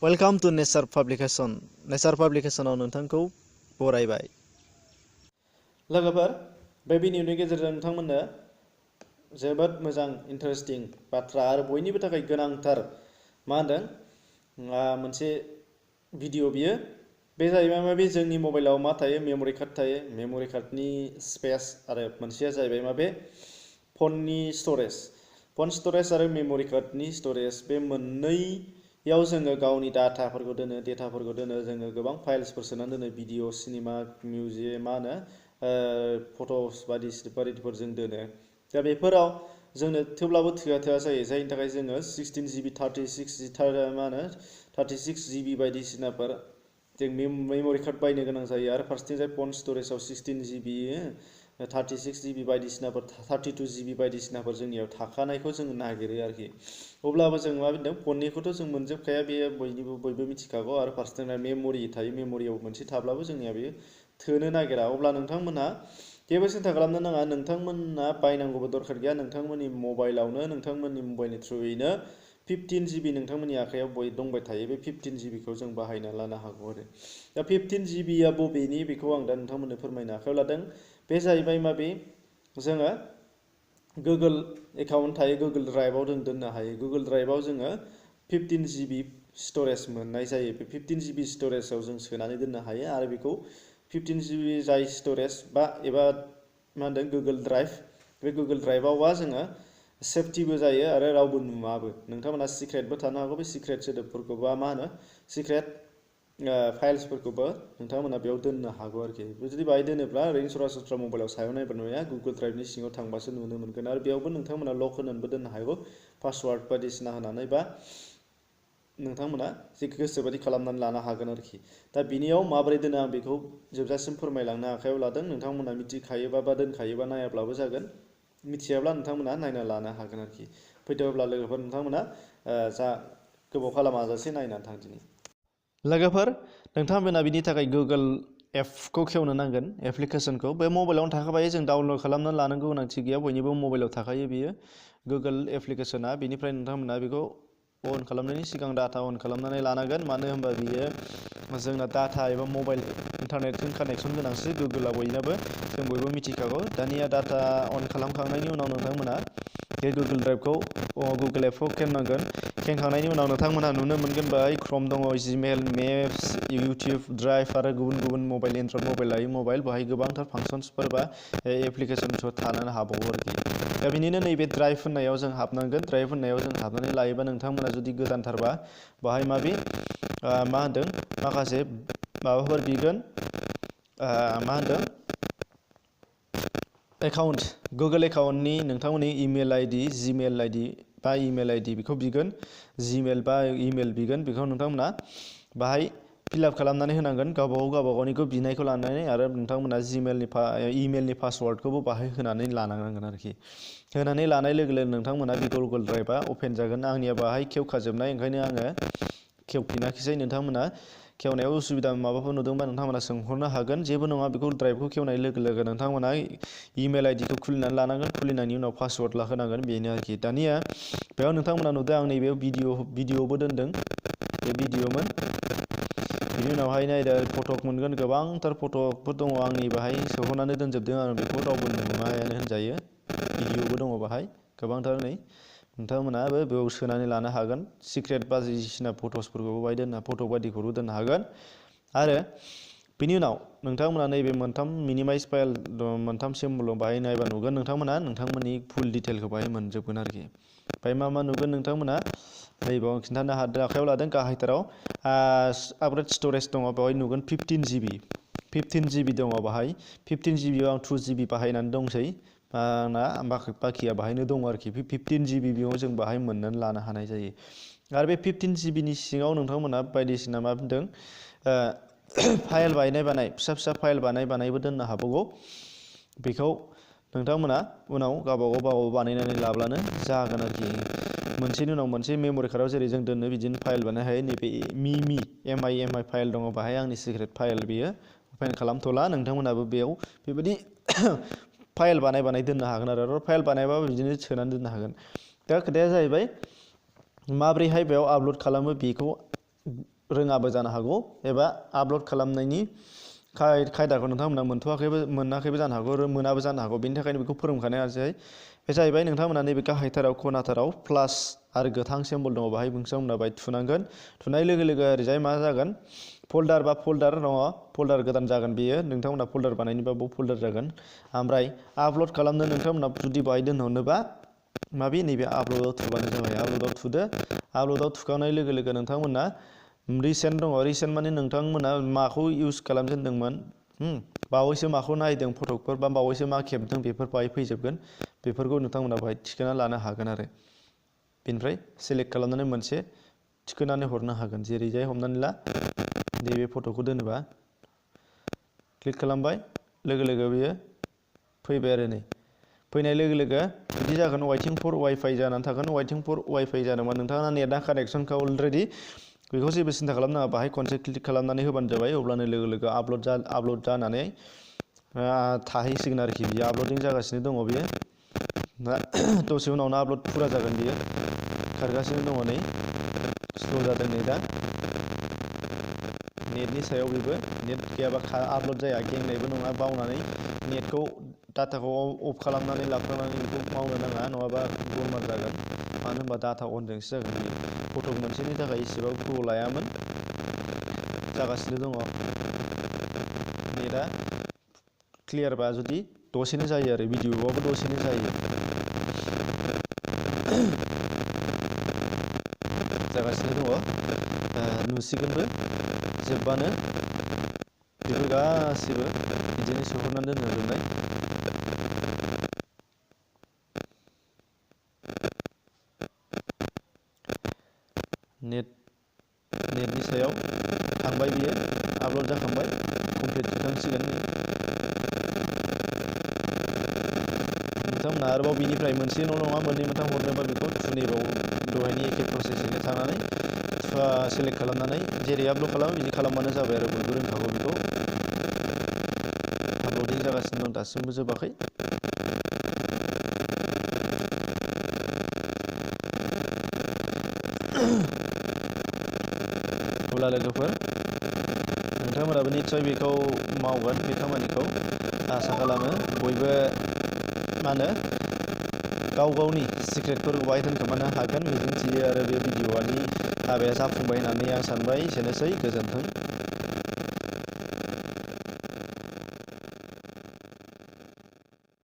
Welcome to nature publication. नेचार पाब्लिकेशनाव नोंथांखौ बरायबाय। लोगोफोर, बे भिडिअनि गेजेरजों नोंथांमोननो जोबोद मोजां इन्टारेस्टिं बाथ्रा आरो बयनिबो थाखाय गोनांथार मोनसे भिडिअ बियो। बे जाहैबाय माबे जोंनि मबाइलाव मा थायो, मेमरि कार्ड थायो, मेमरि कार्डनि स्पेस आरो मोनसेया जाहैबाय माबे फननि स्टरेज। फन स्टरेज आरो मेमरि कार्डनि स्टरेज, बे मोननैयाव जोङो गावनि डाटाफोरखौ दोनो, डेटाफोरखौ दोनो। जोङो गोबां फाइल्सफोर सोनानै दोनो, भिडिअ, सिनेमा, मिउजिक, फट'स बायदिफोर जों दोनो। दा बेफोराव जोंनो थेवब्लाबो थोआ जायो, जायनि थाखाय जोङो 16 GB 36 GB बायदिसिनाफोर जों मेमरि कार्ड बायनो गोनां जायो। आरो फारसेथिंजाय फन स्टरेजाव 16 GB 36 GB बायदिसिनाफोर 32 GB बायदिसिनाफोर जोंनियाव थाखानायखौ जों नागिरो आरोखि। अब्लाबो जों मा बुंदों, फननिखौथ' जों मोनजोबखाया, बेयो बयबो मिथिखागौ। आरो फारसेथिं मेमरि थायो, मेमरियाव मोनसे थाब्लाबो जोंनिया बेयो थोनो नागिरा। अब्ला नोंथांमोनहा जेबो सिन्था खालामनो नाङा, नोंथांमोनहा बायनांगौबो दरखार गैया। नोंथांमोननि मबाइलावनो, नोंथांमोननि मबाइलनि थ्रुयैनो 15 GB नोंथांमोननि आखायाव दंबाय थायो। बे 15 GB खौ जों बाहायना लानो हागौ आरो। दा 15 GB आ बबेनि, बेखौ आं दा नोंथांमोननो फोरमायनो आखायाव लादों। बे जाहैबाय माबे, जोङो गुगोल एकाउन्ट थायो, गुगोल ड्राइभआव जों दोननो हायो। गुगोल ड्राइभआव जोङो 15 GB स्टरेज मोननाय जायो। बे 15 GB स्टरेजाव जों सोनानै दोननो हायो। आरो बेखौ 15 GB जाय स्टरेज एबा गुगोल ड्राइभ, बे गुगोल ड्राइभआवबा जोङो सेफटिबो जायो आरो रावबो नुवाबो। नोंथांमोना सिक्रेटबो थानो हागौ। बे सिक्रेट सोदोबफोरखौबा सिक्रेट फाइल्सफोरखौबो नोंथांमोना बेयाव दोननो हागौ आरोखि। जुदि बाहाय दोनोब्ला ओरैनो सरासनस्रा मबाइलाव सायाव नायबा नुया, गुगोल ड्राइभनि सिङाव थांबासो नुनो मोनगोन। आरो बेयावबो नोंथांमोना लक होनानैबो दोननो हागौ, पासवार्ड बायदिसिना होनानै, बा नोंथांमोना जे गोसोबायदि खालामनानै लानो हागोन आरोखि। दा बिनियाव माबोरै दोनो आं बेखौ जोबजासिम फोरमायलांनो आखायाव लादों। नोंथांमोना मिथिखायोबा बा दोनखायोबा नायाब्लाबो जागोन, मिथियाब्ला नोंथांमोना नायना लानो हागोन आरोखि। फैदो अब्ला लोगोफोर, नोंथांमोना जा गोबाव खालामाजासे नायनानै थांदिनि। लोगोफोर, नोंथांमोना बिनि थाखाय गुगोल एपखौ खेवनो नांगोन, एप्लिकेसनखौ। बे मबाइलावनो थाखाबाय, जों डाउनलड खालामनानै लानांगौ गोनांथि गैया, बयनिबो मबाइलाव थाखायो बियो गुगोल एप्लिकेसना। बेनिफ्राय नोंथांमोना बेखौ अन खालामनायनि सिगां डाटा अन खालामनानै लानांगोन। मानो होनबा बियो जोंना डाटा एबा मबाइल इन्टारनेटजों कानेक्सन गोनांसो गुगोला बयनाबो, जों बयबो मिथिखागौ। दानिया डाटा अन खालामखांनायनि उनाव नोंथांमोना बे गुगोल ड्राइभखौ, गुगोल एपखौ खेवनांगोन। खेवखांनायनि उनाव नोंथांमोना नुनो मोनगोन बेहाय क्रम दङ, जिमेल, मेप्स, इउटिउब, ड्राइभ आरो गुबुन मबाइल, एन्ड्रइड मबाइल लायै मबाइल बेहाय गोबांथार फांसन्सफोर बा एप्लिकेसनफोर थानो हाबावो आरोखि। दा बिनिनो नैबे ड्राइभ होननायाव जों हाबनांगोन। ड्राइभ होननायाव जों हाबनानै लायोबा नोंथांमोना जुदि गोदानथारबा बाहाय माखासे माबाफोर बिगोन, एकाउन्ट, गुगोल एकाउन्टनि नोंथांमोननि इमेल आइडि, जिमेल आइडि बा इमेल आइडि बेखौ बिगोन, जिमेल बा इमेल बिगोन। बेखौ नोंथांमोना बाहाय फिलआप खालामनानै होनांगोन, गावबागावनिखौ बिनायखौ लानानै। आरो नोंथांमोना इमेलनि पासवार्डखौबो बाहाय होनानै लानांगोन आरोखि। होनानै लानाय लोगो लोगो नोंथांमोना बे गुगोल ड्राइभआ अपेन जागोन। आंनिया बाहाय खेवखाजोबनाय, ओंखायनो आङो खेवफिनाखिसै। नोंथांमोना खेवनायाव उसुबिदा माबाफोर नुदोंबा नोंथांमोना सोंहरनो हागोन, जेबो नङा। बेखौ ड्राइभखौ खेवनाय लोगो लोगो नोंथांमोना इमेल आइडिखौ खुलिनानै लानांगोन, खुलिनायनि उनाव पासवार्ड लाहोनांगोन, बेनो आरोखि। दानिया बेयाव नोंथांमोना नुदों, आं नैबे भिडिअबो दोनदों, बे भिडिअमोन। बिनि उनावहाय नायदो, फटक मोनगोन, गोबांथार फटकफोर दङ आंनि बाहाय सोहरनानै दोनजोबदों आं। बेखौ रावबो नुवायानो होनजायो। भिडिअबो दङ बाहाय गोबांथार। नै नोंथांमोनाबो बेयाव सोनानै लानो हागोन, सिक्रेट बायदिसिना फट'सफोरखौबो बाहाय फट' बायदिखौबो दोननो हागोन। आरो बिनि उनाव नोंथांमोना नैबे मोनथाम मिनिमाइज फाइल दं, मोनथाम सिम्बल बाहाय नायबा नुगोन नोंथांमोना नोंथांमोननि फुल डिटेलखौ बाहाय मोनजोबगोन आरोखि। ओमफ्राय मा नुगोन नोंथांमोना, नैबाव खिन्थानो हादों आखायाव लादों, गाहायथाराव आपग्रेड स्टरेज दङ, बेवहाय नुगोन 15 GB दङ बाहाय। 15 GB आव आं 2 GB बाहायनानै दंसै, बाखिया बाहायनो दङ आरोखि। 15 GB बेयाव जों बाहाय मोननानै लानो हानाय जायो। आरो बे 15 GB नि सिङाव नोंथांमोना बायदिसिना मा बुंदों, फाइल फिसा फिसा फाइल बानायबो दोननो हाबावगौ। बेखौ नोंथांमोना उनाव गावबागाव बानायनानै लाब्लानो जागोन आरोखि। मोनसेनि उनाव मोनसे मेमरि कार्डआव जेरै जों दोननो, बिदिनो फाइल बानायनो हायो। नैबे एमआइ फाइल दङ बाहाय, आंनि सिक्रेट फाइल बेयो, अपेन खालामथ'ला। नोंथांमोनाबो बेयाव बेबायदि फाइल बानाय दोननो हागोन आरो फाइल बानायबाबो बिदिनो सोनानै दोननो हागोन। दा खोथाया जाहैबाय माब्रैहाय बेयाव आपल'ड खालामो, बेखौ रोङाबो जानो हागौ एबा आपल'ड खालामनायनि खायदाखौ नोंथांमोना मोनाखैबो जानो हागौ आरो मोनाबो जानो हागौ। बेनि थाखायनो बेखौ फोरोंखानायासै बे जाहैबाय नोंथांमोना नैबे गाहायथाराव खनाथाराव प्लास आरो गोथां सिम्बल दङ बाहाय नोंथांमोना बाहाय थुनांगोन। थुनाय लोगो लोगो ओरैजाय मा जागोन फोल्डार दङ फोल्डार गोदान जागोन बेयो नोंथांमोना फोल्डार बानायनोबा फोल्डार जागोन। ओमफ्राय आपल'ड खालामनो नोंथांमोना जुदि बाहाय दोनहरनोबा माबे नैबे आपल'डआव थुबानो जाबाय। आपल'डआव थुदो। आपल'डआव थुखांनाय लोगो लोगो नोंथांमोना रिसेन्ट दङ रिसेन्ट माने नोंथांमोना माखौ इउज खालामजेनदोंमोन बावैसो माखौ नायदों फटकफोर बा बावैसो मा खेबदों बेफोर बाहाय फैजोबगोन। बेफोरखौ नोंथांमोना बाहाय थिखोना लानो हागोन आरो बेनिफ्राय सेलेक्ट खालामनानै मोनसे थिखोनानै हरनो हागोन। जेरैजाय हमनानै ला नैबे फट'खौ दोनोबा क्लिक खालामबाय लोगो लोगो बेयो फैबाय आरो नै फैनाय लोगो लोगो बिदि जागोन वेटिं फर वाइफाइ जानानै थागोन। वेटिं फर वाइफाइ जानोबा नोंथाङा नेटआ कानेक्सनखा अलरेडि बेखौ जेबो सिन्था खालामनाङा बाहाय खनसे क्लिक खालामनानै होबानो जाबाय। अब्लानो लोगो लोगो आपल'ड जानानै थाहैसिगोन आरोखि बियो आपल'डिं जागासिनो दङ बियो दसे उनावनो आपल'ड फुरा जागोन बियो खारगासिनो दङ नै स्ल' जादों नेटआ नेटनि सायाव बेबो नेट गैयाबा आपल'ड जाया गेंनायबो नङा बावनानै नेटखौ डाटाखौ अफ खालामनानै लाफ्लांनानै बेखौ मावनो नाङा नङाबा गलमाल जागोन। मानो होनबा डाटा अनजोंसो जागोन बियो फट' मोनसेनि थाखाय इसेबां गोबाव लायामोन जागासिनो दङ नेटआ क्लियारबा जुदि दसेनो जायो आरो भिडिअ'आवबो दसेनो जायो जागासिनो दङ नुसिगोनबो जोब्बानो बेफोर गासिबो बिदिनो सोहरनानै दोनजोबनाय नेटनि सायाव थांबाय बियो आपल'ड जाखांबाय कमप्लिट जाखांसिगोन। नोंथांमोना आरोबाव बिनिफ्राय मोनसेल' नङा मोननै मोनथाम हरनोबा बेखौ थुनैबाव दहायनि एखे प्रसेसजोंनो थांनानै सेलेक्ट खालामनानै जेरै आपल'ड खालामो बिदि खालामबानो जाबाय आरो बयबो रोंखागौ बेखौ। आपल'डिं जागासिनो दं दासिमबो जोबाखै। अब्ला लोगोफोर नोंथांमोनाबो निस्सय बेखौ मावगोन बे खामानिखौ आसा खालामो बयबो मा होनो गाव गावनि सिक्रेटफोरखौ बाहाय दोनखोमानो हागोन मिजिंथियो आरो बे भिडिअ'नि हाबाया जाफुंबाय होननानै आं सानबाय। एसेनोसै गोजोन्थों।